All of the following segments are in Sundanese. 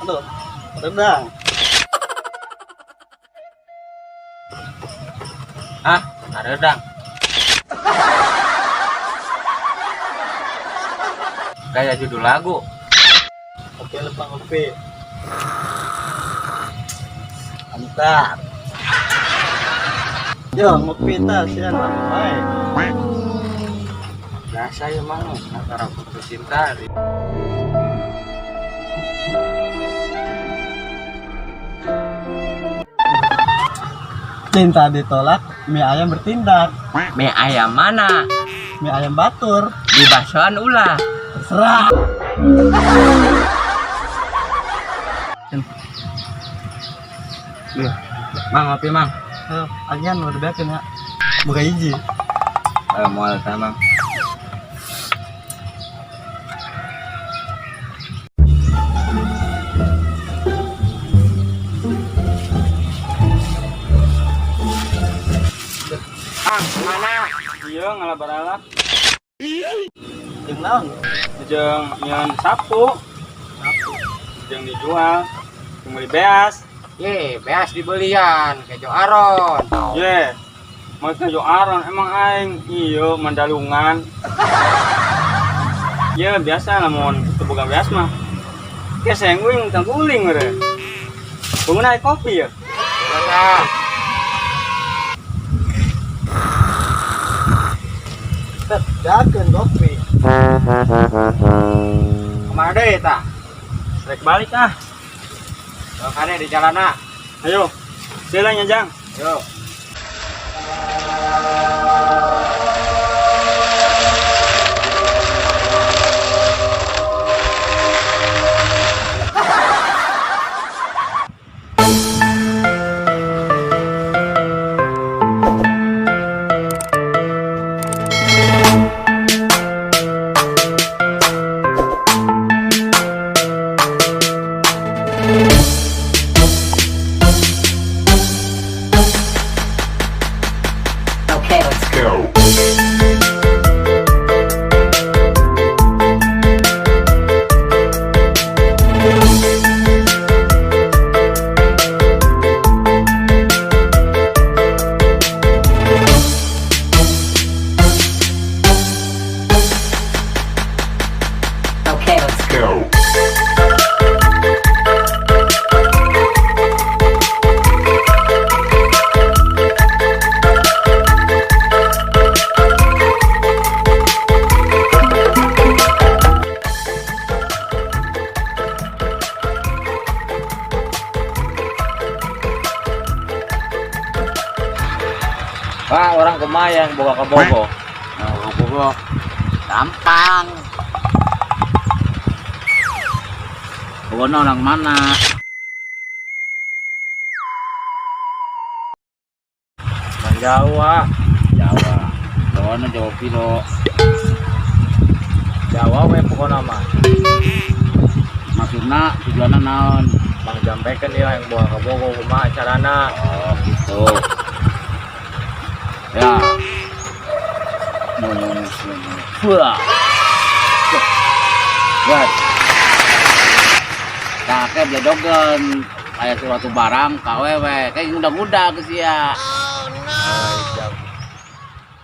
Aduh, redang. Hah? Hareudang. Kayak judul lagu. Oke, lepang ngopi. Mantap. Yo, ngopi ta sian bae. Biasa ya mang, antara putus cinta. Cinta ditolak, mie ayam bertindak. Mie ayam mana? Mie ayam batur. Di baksoan ulah. Terserah. Mang ngopi mang. Agian udah beakeun ya. Buka hiji. Moal tah mang. Mang, mana? Iya, ngalabaralak. Jeung naon? Jeung nyeun sapu. Sapu. Jeung dijual. Jeung beli beas. Ye, beas dibelian, kejo aron. Ye. Mau kejo aron emang aing iya mandalungan. Ya biasa lamun teu boga beas mah. Keseng uing tangguling we. Bangun air kopi ya. Ulah. Tet, jakeun kopi. Kemana deui tah? Rek balik ah. Kane di jalana. Ayo. Sila nya Jang. Yo. Okay, let's go. Okay, let's go. Wah, orang kumaha yang boga ka Bogo? Oh, Bogo. Gampang. Bogona orang mana? Orang Jawa. Jawa. Bogona Jawa Piro. Jawa we pokona mah. Maksudna tujuanna naon? Bang jampekeun ieu yang boga ka Bogo kumaha carana? Oh, gitu. Ya. Wah. Wah. Kakek beledogan kayak suatu barang KWW kayak udah-udah ke sia. Oh no.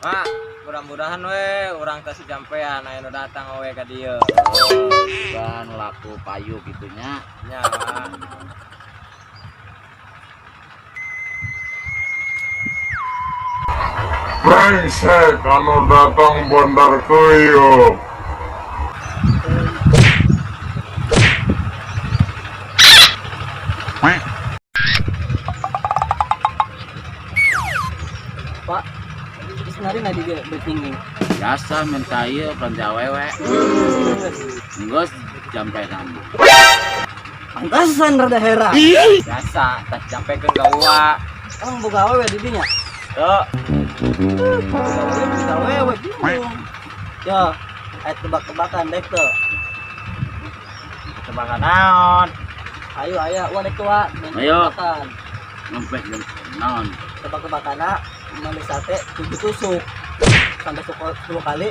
Mak, mudah-mudahan we urang teh si jampean aya nu datang we ka dieu. Kan laku payu gitunya. Nya, Mak. Brengsek anu datang Bandar Kuyup. Pak, sebenarnya nggak di bertinggi. Biasa minta ieu belanja awewe. Geus jampean. Pantesan rada heran. Biasa, tas jampekeun ka uwa. Emang boga awewe di dinya? Tuh, Boga awewe bingung. Yo, ayo tebak-tebakan dek tuh. tebakan naon? Ayo, ayo, wah dek tuh, wah. Main Ayo. tebak-tebakan. Ngempet naon? Tebak-tebakan nak, mandi sate 7 tusuk. Sampai 10 kali.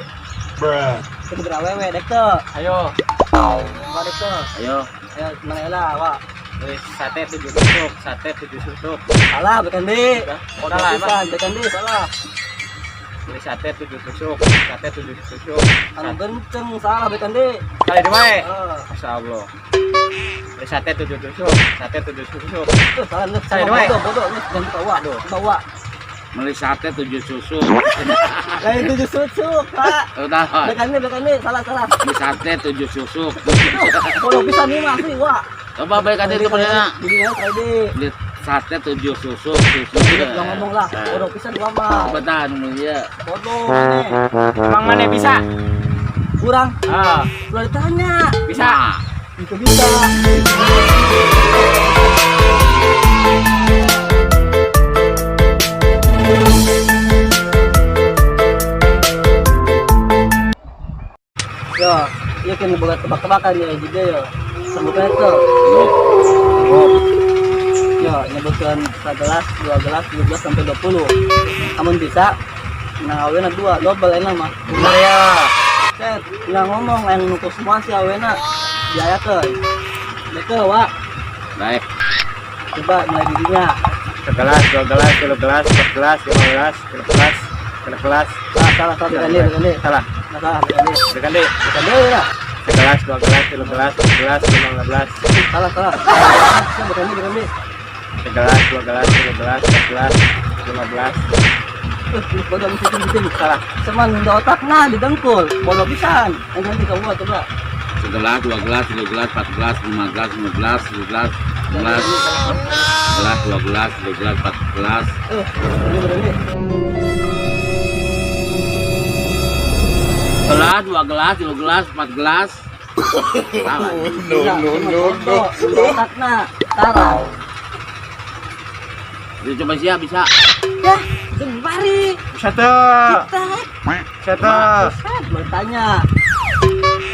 Bruh. Itu berawewe dek tuh. Ayo. Wah dek tuh. Ayo. Ayo, mana lah, Wak. Beli sate 7 tusuk, sate 7 tusuk. Salah, bukan di. Bodoh Salah, pisan, bukan di, salah. Beli sate 7 tusuk, sate 7 tusuk. Anu kenceng, salah bukan di. Kali dua, eh. Eh, Masya Allah. Beli sate 7 tusuk, sate 7 tusuk. tuh, salah, lu. Salah, Salah, dua, eh. bodoh, bodoh, lu jangan bawa, bawa. Beli sate 7 susu. Lain 7 susuk, Pak. Udah. Bukan di, salah, salah. Beli sate 7 susu. Bodoh pisan nih mah asli, Wak. Coba balik aja ke mana? Gini ya, kali di. Beli sate 7 susu, susu. Jangan ngomong lah, bodoh pisan gua mah. Betan ya. Bodoh, nih. Emang mana bisa? Kurang, Ah, udah ditanya. bisa. Itu bisa. Yo, iya kan boga tebak-tebakan ya juga yo. Sebutnya itu. Yo, nyebutkan 11, 12, 17 sampai 20. Amun bisa, nah awena dua, double enak mah. Bener ya. Set, nggak ngomong yang nuku semua si awena diayakeun. Betul, Wak. Baik. Coba mulai dirinya. Segelas, 2 gelas, 3 gelas, 4 gelas, 5 gelas, 6 gelas, 6 gelas. Ah, salah, salah, bukan dia, bukan dia. Salah. Nggak salah, bukan dia. Bukan deh. Bukan dia, ya. Segelas, 2 gelas, 3 gelas, 4 gelas, 5 gelas. Salah, salah. Salah, bukan dia, bukan dia. Segelas, 2 gelas, 3 gelas, 4 gelas, 5 gelas. Bodoh mesti bikin. Salah. Cuman nunda otak nah didengkul. Bodoh pisan. Yang nanti kamu buat coba. Segelas, 2 gelas, 3 gelas, 4 gelas, 5 gelas, 15, 17, 11, gelas, 2 gelas, 3 gelas, 4 gelas. Ini berani. Gelas, 2 gelas, 3 gelas, 4 gelas. Salah. No, no, no, no. Otak nah. Salah. Jadi coba siap bisa. Ya, sembari Bisa tuh. kita. Bisa tuh. Set, mau tanya.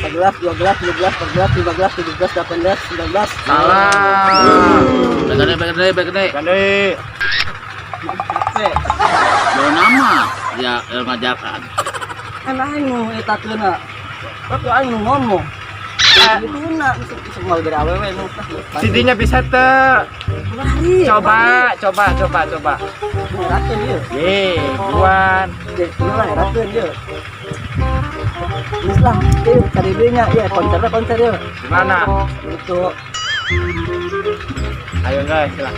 11, 12, 13, 14, 15, 17, 18, 19. Salah. Baik deh, baik deh, baik deh. Bukan deh. Capek. Bawa nama ya yang ngajarkan. Kan aing nu eta keuna. Tapi aing nu ngomong. Itu na semua dari awewe nu. Sidinya bisa tuh. Lari. Coba, coba, coba, coba. Ngerakeun ieu. Ye, buruan. Ieu lah ngerakeun ieu. Geus lah, ieu kadieu nya ieu konserna konser ieu. Gimana? Itu Ayo guys, lah.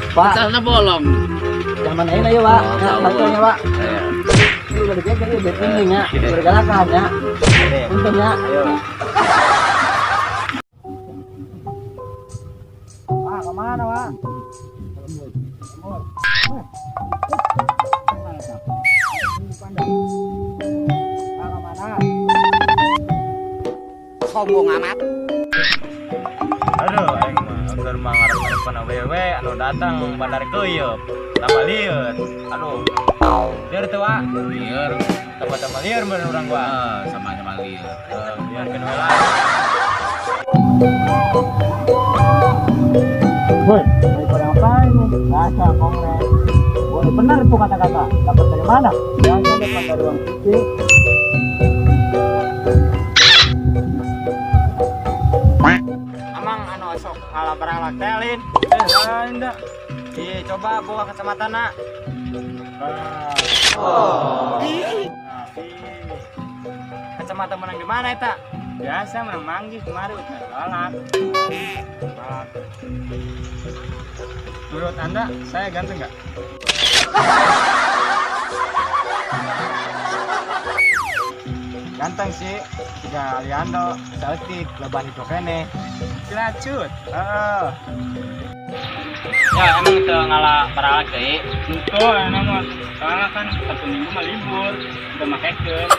Pak, Tasnya bolong. zaman ayeuna ieu, Pak. Oh, Ya, tahu. bantuannya, Pak. Eh, Ieu udah dijaga ieu biar ini nya, bergalakan ya. Punten ya. Ayo. Pak, kemana, Pak? Sombong amat. Aduh, aing mah keur mah ngarep-ngarepan awewe anu datang bandar keuyeup. Tambah lieur. Aduh. Lieur teu, Wak? Liur. Tambah-tambah lieur bener urang gua. Eh, sama-sama liur. Eh, lieur keun we lah. Woi, daripada ngapain nih? Biasa kongres. Boleh benar itu kata-kata. Dapat dari mana? Biasa dapat dari uang TV. Amang anu sok ngala barang laktelin. Eh, lain dah. Ih, coba buka kacamata nak. Oh. Kacamata menang di mana eta? Biasa menang manggis kemarin udah tolak. Tolak. Menurut Anda, saya ganteng nggak? Ganteng sih, tiga Aliando, Celtic, leban itu kene. Kiracut. Heeh. Ya emang itu ngalah barang deui. Itu enak mah. Soalnya kan Sabtu Minggu mah libur, udah makekeun.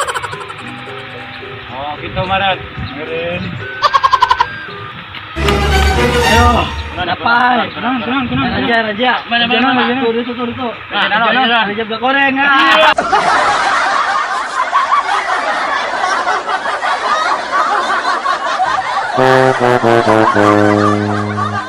Oh, gitu Maret. Meren. Ayo, Apa? Tenang, tenang, tenang. Raja, raja. Mana, mana, mana? Tuh, itu, tuh, itu. Nah, nah, nah. Raja goreng. Ah. Thank you.